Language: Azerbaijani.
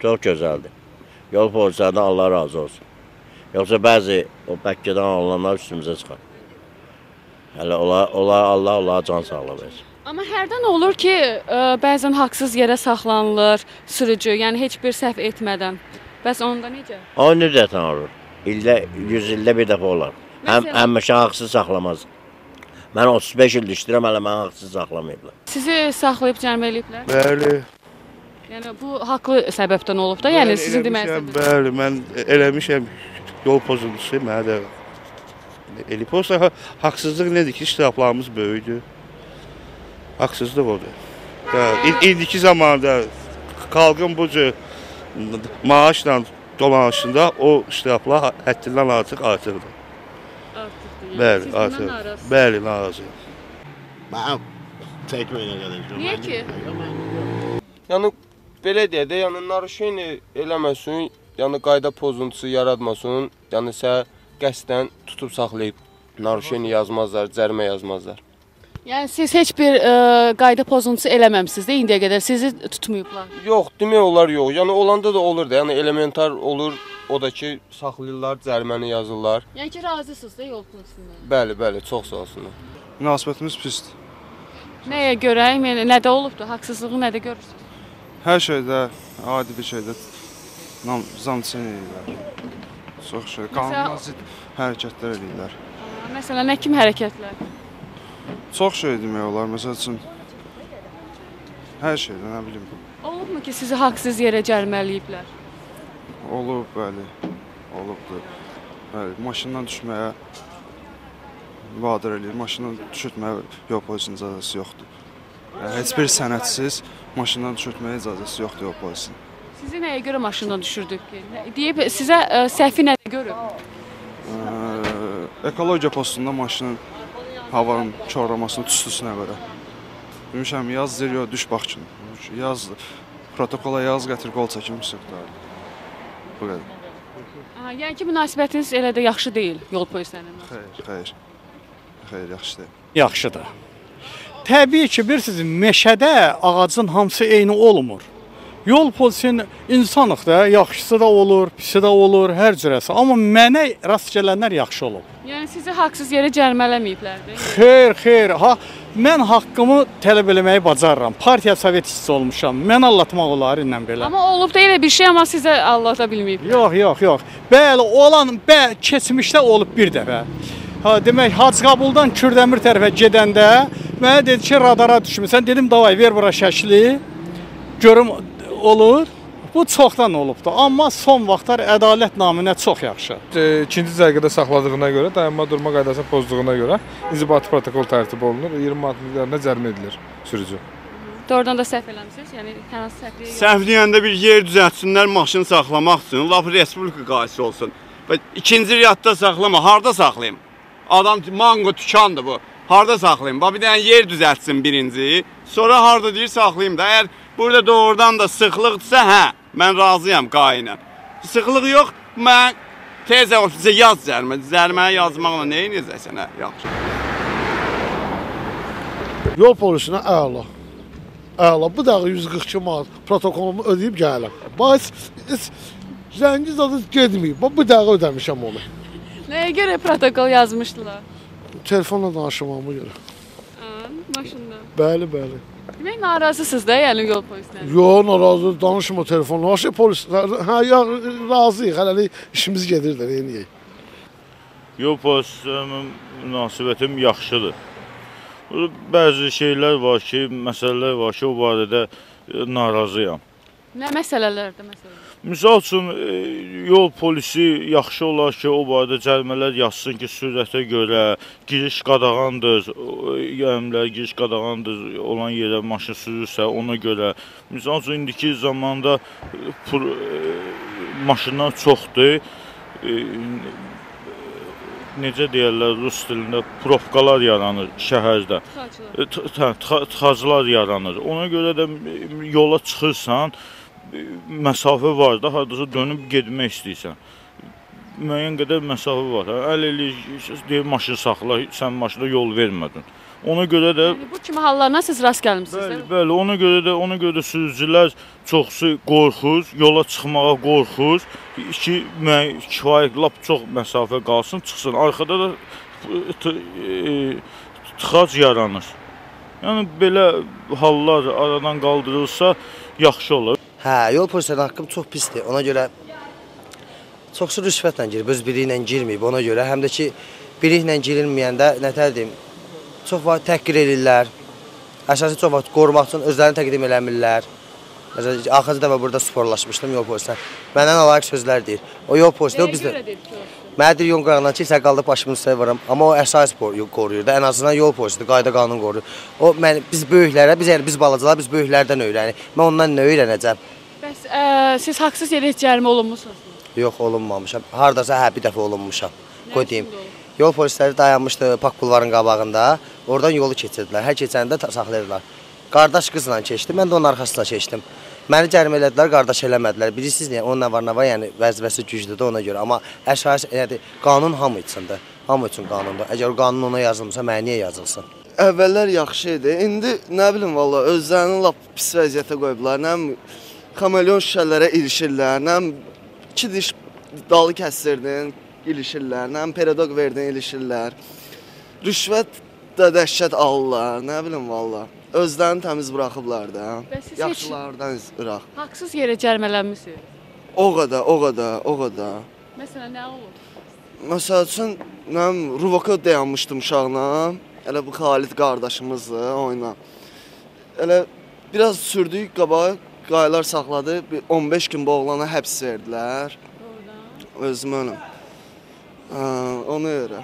Çox gözəldir. Yol polislərindən Allah razı olsun. Yoxsa bəzi o Bəkkədən alınanlar üstümüzə çıxar. Hələ Allah onlara can sağlığı versin. Amma hərdən olur ki, bəzən haqsız yerə saxlanılır sürücü, yəni heç bir səhv etmədən. Bəs onda necə? O nüddətən olur. İldə, 100 ildə bir dəfə olar. Həmişə haqsız saxlamaz. Mən 35 ildir işləyirəm, hələ mənə haqsız saxlamayıblar. Sizi saxlayıb cərimə eləyiblər? Bəli. Yəni bu haqlı səbəbdən olub da, yəni sizin deməlisiniz. Bəli, mən eləmişəm yol pozuntusu, mənə də eləyib. Olsa haqsızlıq nədir ki, iştiraflarımız böyükdür. Haqsızlıq odur. İndiki zamanda xalqın bu cür maaşla dolanışında o iştiraflar həddindən artıq artırdı. Artıqdır. Bəli, artıq. Bəli, narazıyam. Mən çəkməyin qardaşım. Niyə ki? Yəni belə deyək də, yəni naruşeniya eləməsin, yəni qayda pozuntusu yaratmasın, yəni sənə qəsdən tutub saxlayıb naruşeniya yazmazlar, cərimə yazmazlar. Yəni siz heç bir qayda pozuntusu eləməmisiniz də indiyə qədər, sizi tutmayıblar? Yox, demək olar yox. Yəni olanda da olur da, yəni elementar olur, o da ki saxlayırlar, cəriməni yazırlar. Yəni ki razısınız da yol polisindən? Bəli, bəli, çox sağ olsunlar. Münasibətimiz pisdir. Nəyə görə? Yəni nədə olubdur? Haqsızlığı nədə görürsünüz? Hər şeydə, adi bir şeydə zamçın eləyirlər. Çox şey, qanuna zidd hərəkətlər eləyirlər. Məsələn, nə kimi hərəkətlər? Çox şey demək olar, məsəl üçün, hər şeydə, nə bilim. Olubmu ki, sizi haqsız yerə cərimələyiblər? Olub, bəli, olubdur. Bəli, maşından düşməyə vadir eləyir, maşından düşürtməyə yol polisinin icazəsi yoxdur. Heç bir sənədsiz maşından düşürtməyə icazəsi yoxdur yol polisinin. Sizi nəyə görə maşından düşürdük ki? Deyib, sizə səhvi nədə görüb? Ekologiya postunda maşının havanın korlamasının tüstüsünə görə. Demişəm, yaz deyir, yox, düş bax ki. Yaz, protokola yaz, gətir, qol çəkim, bu qədər. Yəni ki, münasibətiniz elə də yaxşı deyil yol polislərinin? Xeyr, xeyr. Xeyr, yaxşı deyil. Yaxşıdır. Təbii ki, bilirsiniz, meşədə ağacın hamısı eyni olmur. Yol polisinin insanıq da, yaxşısı da olur, pisi də olur, hər cürəsi. Amma mənə rast gələnlər yaxşı olub. Yəni sizi haqsız yerə cərimələməyiblər də? Xeyr, xeyr. Ha, mən haqqımı tələb eləməyi bacarıram. Partiya sovet işçisi olmuşam. Mən allatmaq olar ilə belə. Amma olub da elə bir şey, amma sizə allata bilməyiblər. Yox, yox, yox. Bəli, olan, keçmişdə olub bir dəfə. Ha, demək, Hacıqabuldan Kürdəmir tərəfə gedəndə mənə dedi ki, radara düşmüsən. Dedim, davay, ver bura şəkli. Görüm, olur. Bu çoxdan olubdur. Amma son vaxtlar ədalət naminə çox yaxşı. İkinci cərgədə saxladığına görə, dayanma durma qaydasını pozduğuna görə inzibati protokol tərtib olunur. 20 manat miqdarında cərimə edilir sürücü. Doğrudan da səhv eləmisiniz? Yəni hər hansı səhvliyə yox. Səhv deyəndə bir yer düzəltsinlər maşın saxlamaq üçün, lap respublika qaydası olsun. İkinci riyadda saxlama, harda saxlayım? Adam mango tükandır bu. Harda saxlayım? Bax bir dənə yer düzəltsin birinci. Sonra harda deyir saxlayım da. Əgər burada doğrudan da sıxlıqdırsa, hə, mən razıyam qaynə. Sıxlıq yox, mən tez ofisə yaz cərimə. Cəriməni yazmaqla nə edəcəksən, hə? Yaxşı. Yol polisinə əla. Əla. Bu dəqiqə 142 manat protokolumu ödəyib gəlirəm. Bax, heç zəngi zadı getməyib. Bax, bu dəqiqə ödəmişəm onu. Nəyə görə protokol yazmışdılar? Telefonla danışmağıma görə. Maşında? Bəli, bəli. Demək, narazısınız da, yəni yol polisləri? Yox, narazı, danışma telefonla. Başı polislər, hə, ya, razıyıq, hələlik işimiz gedir də, neyniyək? Yol polislərinin münasibətim yaxşıdır. Bəzi şeylər var ki, məsələlər var ki, o barədə narazıyam. Nə məsələlərdir məsələn? Misal üçün, yol polisi yaxşı olar ki, o barədə cərimələr yazsın ki, sürətə görə giriş qadağandır, yəni giriş qadağandır olan yerə maşın sürürsə ona görə. Misal üçün, indiki zamanda maşınlar çoxdur. Necə deyərlər rus dilində, probkalar yaranır şəhərdə. Tıxaclar yaranır. Ona görə də yola çıxırsan, məsafə var da, haradasa dönüb getmək istəyirsən. Müəyyən qədər məsafə var. Əl eləyir, deyir, maşın saxla, sən maşına yol vermədin. Ona görə də yəni, bu kimi hallarla siz rast gəlmisiniz, bəli, bəli, ona görə də sürücülər çoxsu qorxur, yola çıxmağa qorxur ki, kifayət lap çox məsafə qalsın, çıxsın. Arxada da tıxac yaranır. Yəni belə hallar aradan qaldırılsa yaxşı olar. Hə, yol polislərinin haqqım çox pisdir. Ona görə çoxsu rüşvətlə girib, öz biri ilə girməyib. Ona görə həm də ki, biri ilə girilməyəndə nətər deyim, çox vaxt təhqir eləyirlər. Əsası çox vaxt qorumaq üçün özlərini təqdim eləmirlər. Məsələn, axırıncı dəfə burada sporlaşmışdım yol polisinə. Məndən alayıq sözlər deyir. O yol polisi, o bizdə. Mənə deyir, yol qırağından ki, sən qaldıb başımın üstə vuram. Amma o əsas qoruyur da, ən azından yol polisidir, qayda qanun qoruyur. O, mən, biz böyüklərə, biz, yəni, biz balacalar, biz böyüklərdən öyrənirik. Mən ondan nə öyrənəcəm? Bəs siz haqsız yerə heç cərimə olunmusunuz? Yox, olunmamışam. Hardasa hə, bir dəfə olunmuşam. Qoy deyim. Yol polisləri dayanmışdı Pak bulvarın qabağında. Oradan yolu keçirdilər. Hər keçəndə saxlayırdılar. Qardaş qızla keçdi, mən də onun arxasına keçdim. Məni cərimə elədilər, qardaş eləmədilər. Bilirsiniz niyə? Onun nə var, nə var, yəni vəzifəsi güclüdür ona görə. Amma əsas, yəni qanun hamı üçündür. Hamı üçün qanundur. Əgər o qanun ona yazılmısa, mənə niyə yazılsın? Əvvəllər yaxşı idi. İndi nə bilim valla özlərini lap pis vəziyyətə qoyublar. Nə kameleon şüşələrə ilişirlər, nə iki diş dalı kəsirdin, ilişirlər, nə peredok verdin, ilişirlər. Rüşvət də dəhşət alırlar, nə bilim valla. Özlərini təmiz buraxıblar da. Yaxşılardan ıraq. Haqsız yerə cərimələnmisiniz? O qədər, o qədər, o qədər. Məsələn, nə olub? Məsəl üçün, mən Ruvaka dayanmışdım uşaqla. Elə bu Xalid qardaşımızdır, oyuna. Elə biraz sürdük qabağa, qaylar saxladı. 15 gün bu oğlana həbs verdilər. Özümə önüm. Ona görə.